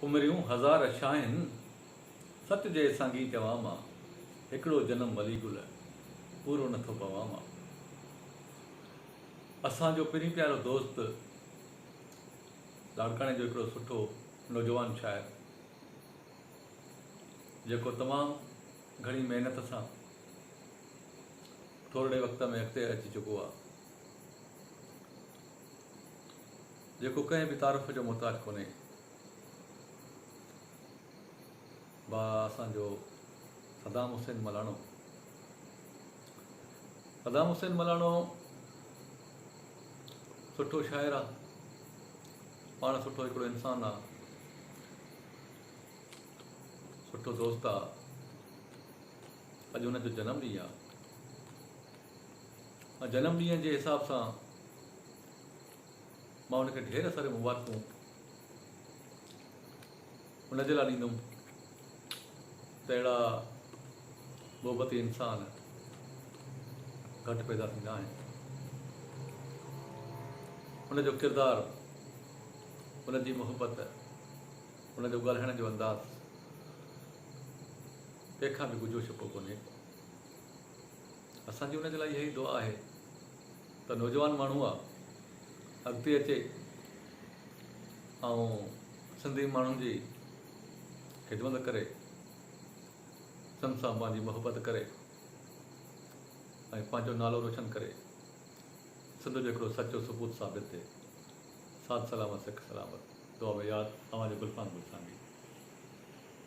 عمريون هزار شاهين، سچ جي سانگي چوان مان، هڪڙو جنم ولي گل، پورو نٿو پوان مان. اسان جو پرين پيارو دوست، لاڙڪاڻي جو هڪڙو سٺو نوجوان شاعر، جيڪو تمام گهڻي محنت سان ٿورڙي وقت ۾ اڳتي اچي چڪو آ. جيڪو ڪنهن به تعارف جو محتاج ڪونهي. ڀاء اسان جو صدام حسين ملاڻو. صدام حسين ملاڻو سٺو شاعر آ، پاڻ سٺو هڪڙو انسان آ، سٺو دوست آ. اڄ هن جو جنم ڏينهن آ. ۽ جنم ڏينهن جي حساب سان مان ان کي ڍير ساريون مبارڪون ان جي لاء ڏيندم ته اهڙا محبتي انسان گهٽ پيدا ٿيندا آهن. ان جو ڪردار، ان جي محبت، ان جو ڳالهائڻ جو انداز ڪنهن کان به ڳجهو ڇپو ڪونهي. اسان جي ان جي لاء اها ئي دعا آهي ته نوجوان ماڻهو آ اڳتي اچي ۽ سنڌي ماڻهن جي خدمت ڪري، سنڌ سان پنهنجي محبت ڪري ۽ پنهنجو نالو روشن ڪري سنڌ جو هڪڙو سچو سپوت ثابت ٿئي. ساٿ سلامت سک سلامت. دعا ۾ ياد اوهان جو گلفام گل سانگي.